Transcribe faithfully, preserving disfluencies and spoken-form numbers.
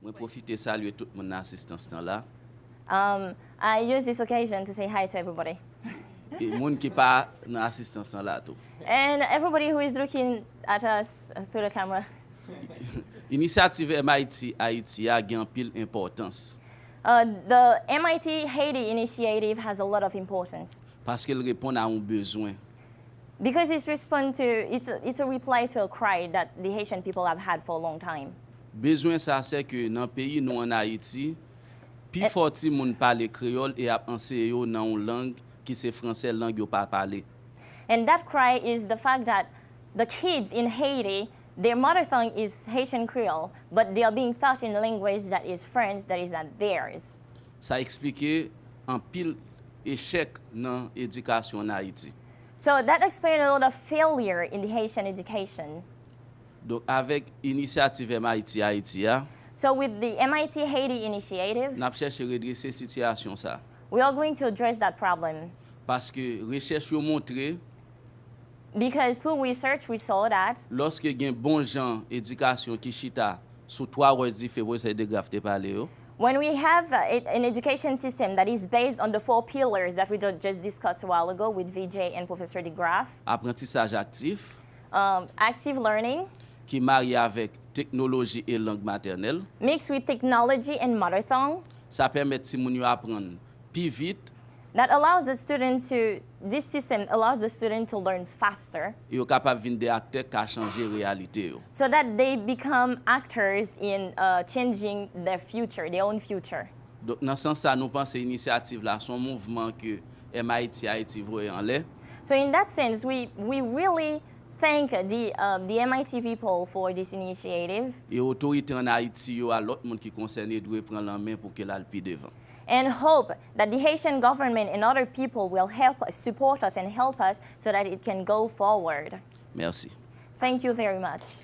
Mwen pwofite salye tout moun nan asistans lan la. Um, I use this occasion to say hi to everybody. E moun ki pa nan asistans lan la tou. And everybody who is looking at us through the camera. Inisyativ M I T Haiti a gen anpil enpòtans. Uh, the M I T Haiti initiative has a lot of importance Paske l reponn a yon bezwen. because it's respond to it's a, it's a reply to a cry that the Haitian people have had for a long time. Bezwen sa se ke nan peyi nou ann Ayiti, pifò timoun pale kreyòl e ap anseye yo nan yon lang ki se fransè, lang yo pa pale. And that cry is the fact that the kids in Haiti, their mother tongue is Haitian Creole, but they are being taught in a language that is French, that is not theirs. Sa eksplike anpil echèk nan edikasyon ann Ayiti. So that explains a lot of failure in the Haitian education. Donk, avèk inisyativ M I T Haiti a, So with the M I T Haiti initiative, n ap chèche redrese sitiyasyon sa. We are going to address that problem Paske rechèch yo montre because through research we saw that lòske gen bon jan edikasyon ki chita sou twa wòch dife pwofesè DeGraff te pale yo, when we have uh, a- an education system that is based on the four pillars that we ju- just discussed a while ago with V J and Professor DeGraff, aprantisaj aktif um, active learning ki marye avèk teknoloji e lang matènèl, mixed with technology and mother tongue, sa pèmèt timoun yo aprann pi vit that allows the student to this system allows the student to learn faster e yo kapab vin de aktè ka chanje reyalite yo. so that they become actors in uh, changing their future, their own future. Donk, nan sans sa, nou panse inisyativ la se yon mouvman ke M I T Haiti voye anlè. So in that sense, we, we really thank the, uh, the M I T people for this initiative. E otorite ann Ayiti yo a lòt moun ki konsène dwe pran lanmen pou ke l al pi devan. And hope that the Haitian government and other people will help us, support us and help us so that it can go forward. Mèsi. Thank you very much.